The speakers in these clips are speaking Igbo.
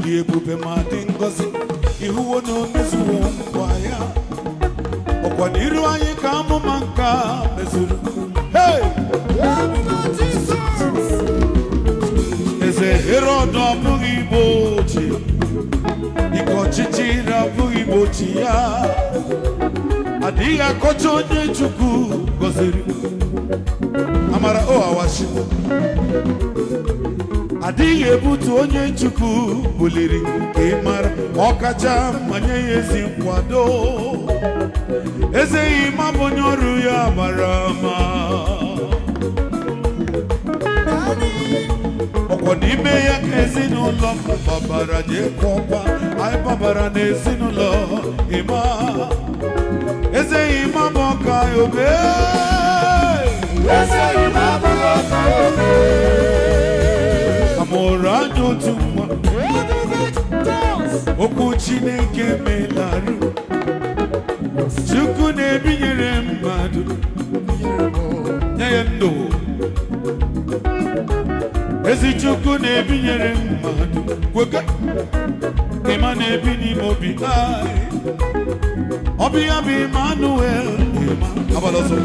Dị ebube ma dị ngọzi. Ihuwo na o mezuwo nkwa ya. Ọkwa n'iru anyị ka amụma nke a mezuru. Hey! Eze Herọd ọ bụghị igbo ochie, ike ọchịchịrị abụghị igbochi ya. Adịghị akọcha onye Chukwu gọziri. Amara o awashi. Adịghị ebutu onye Chukwu buliri ka ị mara ọkacha mma nye ya ezi nkwado. Eze ịma bụ onye ọrụ ya gbara ama. Ọkwọ n'ime ya ka ezinụlọ m gbabara jee kụọkwa. Anyị gbabara n'ezinụlọ ịma. Eze ịma bụ ọka obe. Amụrụ anya otu nwa. Okwu Chineke melarụ. Chukwu na-ebinyere mmadụ nye ya ndụ. Ezi Chukwu na-ebinyere mmadụ kweke. Ịma na-ebi n'ime obi anyị. Ọ bụ ya bụ Emmanuel. Ịma agbala ọsọ.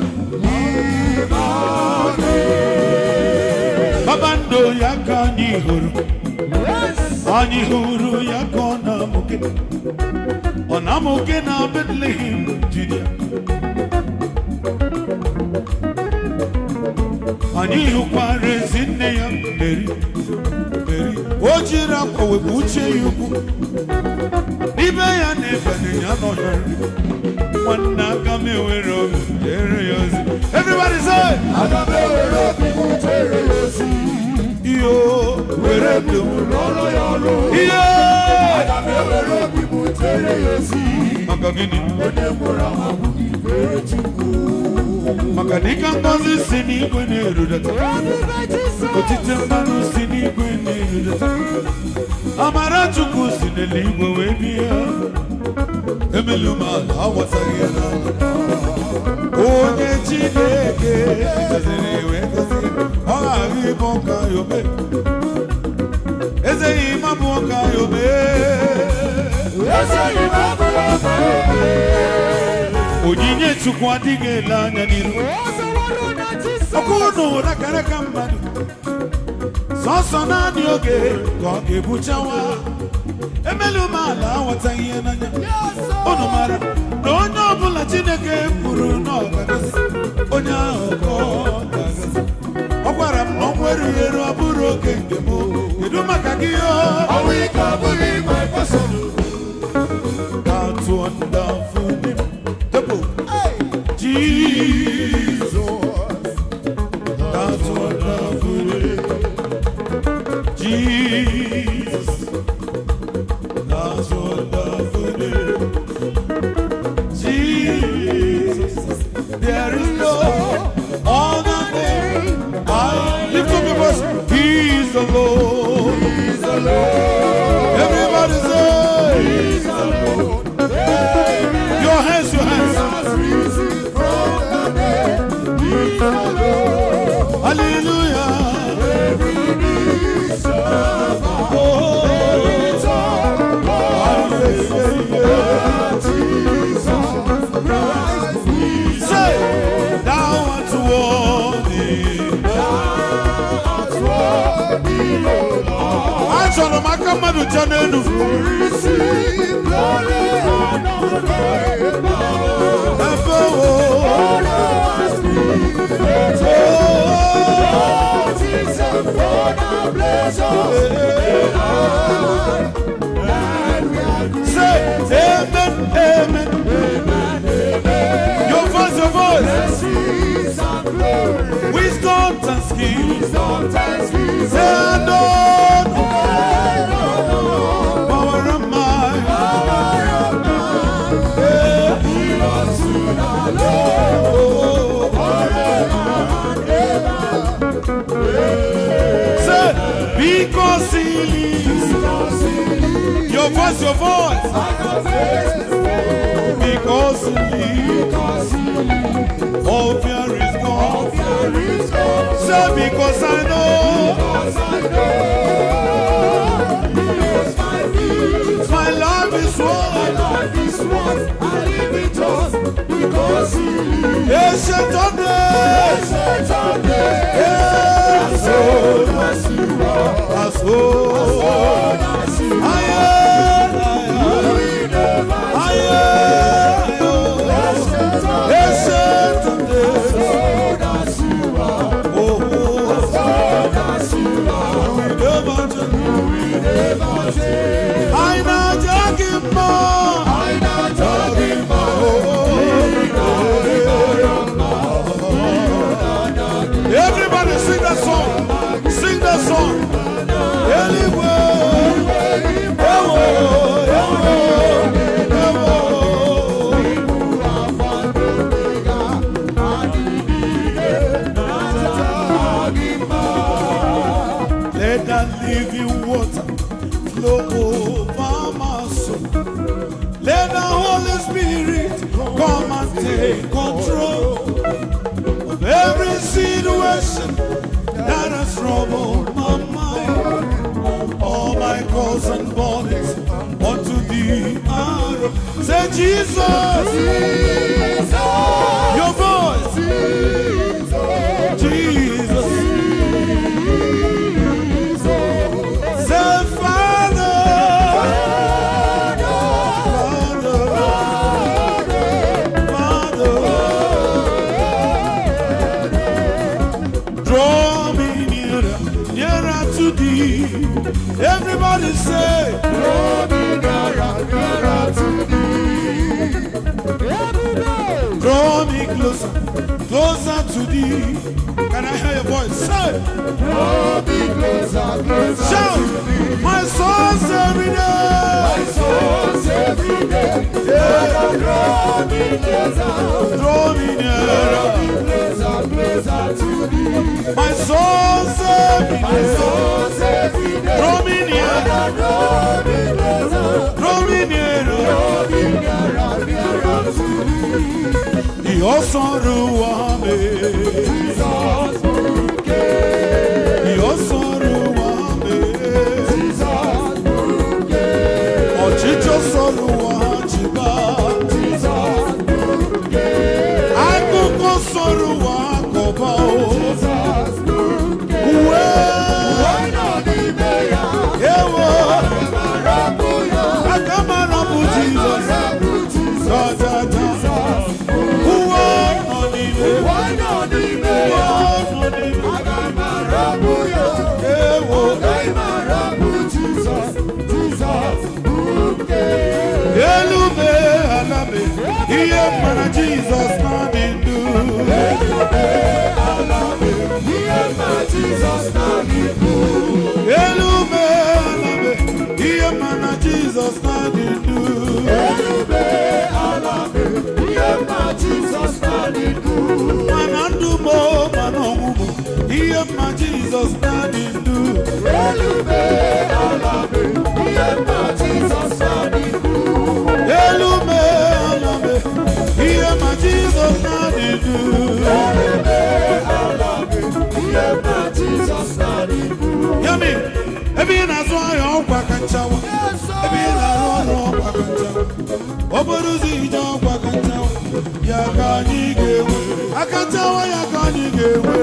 Kpakpando ya ka anyị hụrụ. Anyị hụrụ ya ka ọ na-amụke. Ọ na-amụke na Bethlehem, Judea. Anyị hụkwara ezi nne ya Meri. Meri. O jiri akwa wepụ uche ya ukwu. N'ibe ya na-ebe ya nọnyere. Nwanne aka m ewere obi jere ya ozi. Everybody say, Aga m ewere obi m jere ya ozi. Iyo, were ndụ m. Rụọrọ ya ọrụ. Iyo! Aga m ewere obi m jere ya ozi. Maka gịnị? Onye nwụrụ anwụ abụghị ibe Chukwu. Maka dịka ngọzi si n'igwe na-erudata. Otite mmanụ si n'igwe na-erudata. Amara Chukwu si n'eluigwe wee bịa. Emelu m ala aghọtaghị ya n'anya. Onye Chineke gọziri wee gọzie, ọ ghaghị ịbụ ọka ya ome. Eze ya ịma bụ ọka ya ome. Eze ịma bụ ọka ya ome. Onyinye Chukwu adịghị ele anya n'iru. Ọkụ unu rakaraka mmadụ. Sọsọ naanị oge ka ọ ga-ebuchawa. Emelu m ala aghọtaghị ihe n'anya. Unu mara na onye ọbụla Chineke kwuru na ọ ga-agọzi, onye ahụ ka ọ ga-agọzi. Ọ gwara m na ọnwụ erughị eru ọ bụrụ oge nke m. Kedu maka gị o? Ọnwụ ike abụghị my portion. That wonderful name. Temple. Jesus. That wonderful name. Jesus. That wonderful name. Jesus. There is no other name. I lift up your voice. He is the Lord. He's the Lord. Everybody say. He's the Lord. Amen. Your hands, your hands. Has risen from the dead. He's the Lord. Hallelujah. Every knee shall bow. Oh, Every tongue confess that Jesus Christ is say, thou art worthy. Thou art worthy, O Lord. Achọrọ m aka mmadụ cha n'elu. To receive glory, honor, and power. Ebe o. For thou hast created Oh. all things and for thy pleasure they are, and we are Say, amen, amen. Amen, amen. Your voice, your voice. Blessings and glory, Wisdom and skill. wisdom, thanksgiving, Say, Lord, and honor, power and might. power and might Yeah. be unto the Lord Oh. forever and ever. Say, because he lives. Because he lives, Your voice, your voice. I can face tomorrow. Because he lives. Because he lives, All fear is gone. all fear is gone. Say, because I know. Because I know he is Ancient of days. Yes, oh, as old. Aye, aye, aye, oh. Ancient of days. Oh, we never change. I na jagi mo. Everybody sing that song. Sing that song. Anyway. Ewo, ewo, ewo. Let that living water flow over my soul. Let the Holy Spirit come and take control of every situation that has troubled my mind. All my cause and bodies unto thee are. Say Jesus, your voice, Jesus. Say Father, Father, Father. Draw me nearer, nearer to thee. Everybody say, draw me closer, closer to thee. Can I hear your voice? Say, shout, my soul's every day. Draw me nearer, my soul's every day. Draw me nearer, draw me nearer. The Osaruwame, the Osaruwame, Ọchịchọ sọrọ chiba, akụkọ sọrọ ụwa akọba o. Uwe, ewo, aka mara bụ Jizọs, ta-ta-ta. Uwe nọ n'ime, uwe nọ n'ime, ewo. Elu mee ala mee, ihe mara Jizọs na-adị ndụ. Elu mee ala mee, ihe mara Jizọs na-adị ndụ. Mana ndụ mo, mana ọnwụ mo, ihe mma Jizọs na-adị ndụ. Elu mee ala mee, ihe mma Jizọs na-adị ndụ. Ya mere, ebe ị na-azụ ahịa ọkwa ka nchawa, ebe ị na-arụ ọrụ ọkwa ka nchawa, okporo ụzọ ije ọkwa ka nchawa, ya ka anyị ga-enwe. Aka nchawa ya ka anyị ga-enwe.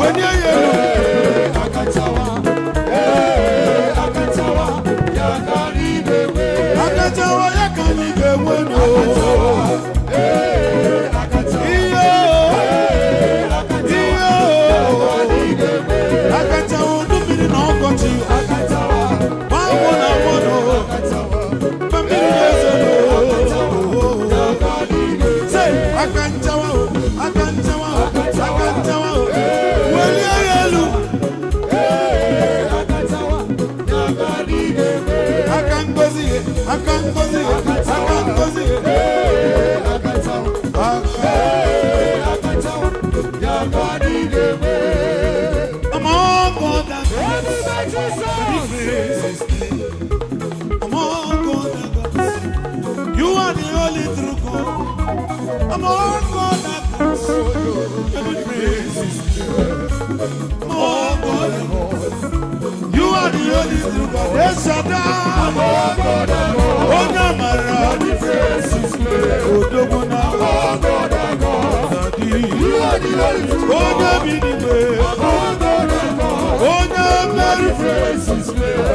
Wenye ya elu. Aka nchawa ya ka anyị ga-enwe n'o. Ihe o, ihe o. Aka nchawa udu mmiri na ọkọchị, ma anwụ na anwụ n'o. Ma mmiri na-ezo n'o. Say, aka nchawa o, aka nchawa o, aka nchawa o. Welie ya elu. Aka ngozi ye, aka ngozi ye, aka ngozi ye. Aka. Among other gods, praise his name. Among other gods, you are the only true God. Among other gods, every praise his name. Among other gods, you are the only true God. El Shaddai, Onye amara, Odogwu na Dadi. Onye bi n'igwe. Among other gods, Onye mmeri. face is clear.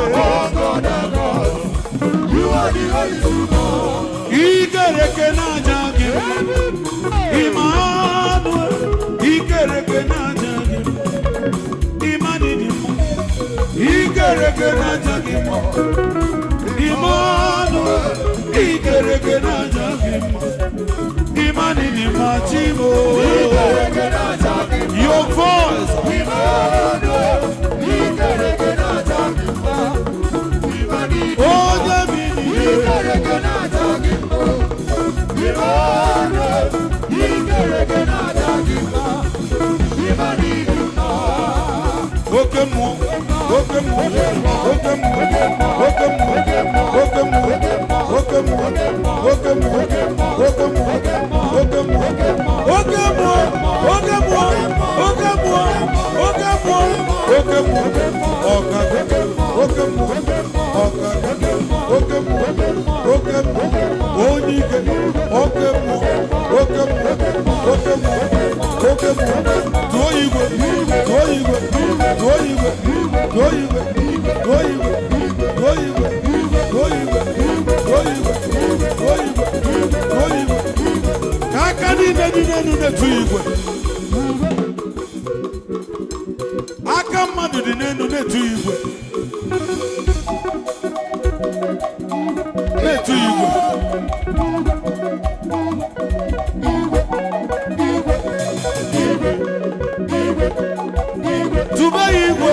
Among other gods, you are the only true God. Ikereke n'aja gị. Emmanuel. Ikereke n'aja gị. Imani dị mma. Ikereke n'aja gị mma. Emmanuel. Ikereke n'aja gị mma. Imani dị mma Chimo. Ikereke n'aja gị mma. Your voice. Emmanuel, Ikereke n'aja gị mma. Imani dị mma. Onye bi n'igwe. Ikereke n'aja gị mma. Emmanuel, Ikereke n'aja gị mma. Imani dị mma. Oke mmụọ, oke mmụọ, oke mmụọ, oke mmụọ, oke mmụọ, oke mmụọ, oke mmụọ, oke mmụọ, oke mmụọ, oke mmụọ, oke mmụọ, oke mmụọ, oke mmụọ, oke mmụọ, ọkaka, oke mmụọ, ọkaka, oke mmụọ, oke mmụọ, onye ike, oke mmụọ, oke mmụọ, oke mmụọ, oke mmụọ, tụọ igwe, tụọ igwe, tụọ igwe, tụọ igwe, tụọ igwe, tụọ igwe, tụọ igwe, tụọ igwe, tụọ igwe, tụọ igwe. Ka aka niile dị n'elu na-etu igwe. Aka mmadụ dị n'elu na-etu igwe. Na-etu igwe. Tụba ya igwe.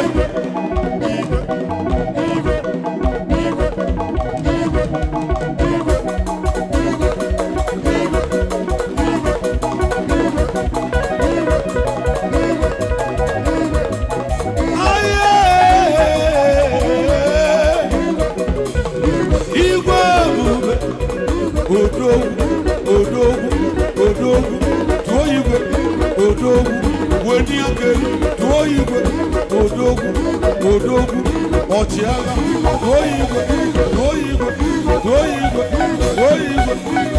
Aye. Igwe ebube, odogwu, odogwu, odogwu, tụọ igwe, odogwu, weni aka elu, tụọ igwe, odogwu, odogwu, ọchịagha, tụọ igwe, tụọ igwe, tụọ igwe, tụọ igwe.